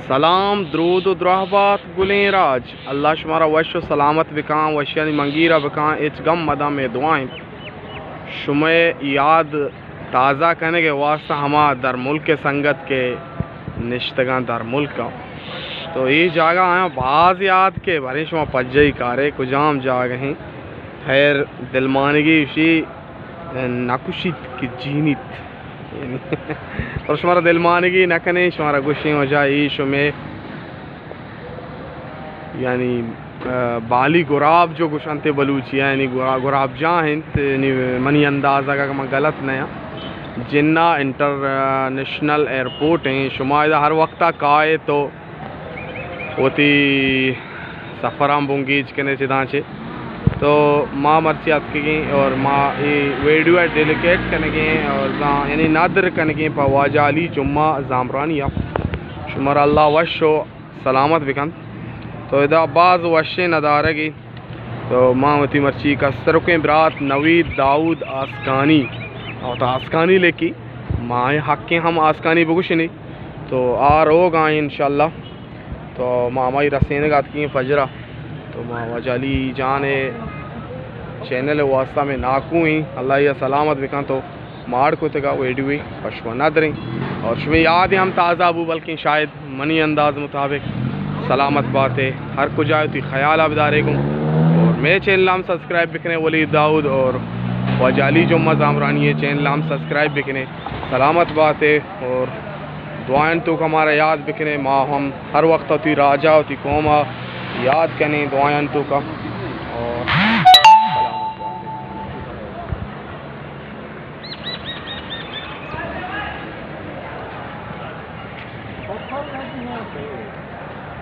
سلام، درود و دراہ بات گلیں راج۔ اللہ شمارا وش و سلامت بکاں، وشیانی منگیرا بکاں، ہچ گم مداں، مئے دعا انت۔ شمئے یاد تازہ کنگ ء واسطہ ہما در ملک ء سنگت کہ نشتگاں در ملک ء۔ تو اے جاگہ آیاں باز یاد کہ باریں شما پجئی کارے کجام جاگہ ہیں۔ خیر، دلمانگی اشی نکشیت کہ جینیت۔ یعنی، پر شمارا دلمانگی نہ کنیں، شمارا گوشیں وجہ ای شمے، یعنی، آ، بالی گراب جو گوشنتے بلوچی، یعنی گرا-، گراب جاہ انت، یعنی منی اندازہ اگر من غلط نہ آں۔ جناح انٹرنیشنل ایئرپورٹ ہیں، شما ادا ہر وقتا کائے تو وتی سفراں بنگیج کنے چداں چے۔ تو ما مرچی اتکگیں اور ما اے ویڈیو ء ڈیلیکیٹ کنگیں اور زاں یعنی ندر کنگیں پہ واجہ علی جمعہ زامرانی ء۔ شمارا اللہ وش و سلامت بکنت۔ تو ادا باز وشیں ندارگی۔ تو ما وتی مرچی کسترکیں برات نوید داؤد آسکانی، او تو آسکانی لیکی، ما حقیں ہم آسکانی بگوشنی۔ تو آ روگ آئیں انشاءاللہ۔ تو ما ہمائی رسینگ آتکیں فجرا۔ تو ما واجہ علی جان چینل واسطہ میں ناکو ہیں، اللہ یہ سلامت بکن۔ تو ماڑ کتگا ویڈیوی پشو ندریں اور شمیں یاد ہم تازہ بو، بلکیں شاید منی انداز مطابق۔ سلامت باتے، ہر کجا وتی خیال بدارے گوں اور مئے چینل ہم سبسکرائب بکنے ولید داؤد اور واجہ علی جمعہ زامرانی چینل ہم سبسکرائب بکنے۔ سلامت باتے اور دعایاں توکا مارا یاد بکنے، ما ہم ہر وقت وتی راجا وتی قوما یاد کنے دعایاں توکا۔ اور سلامت باتے۔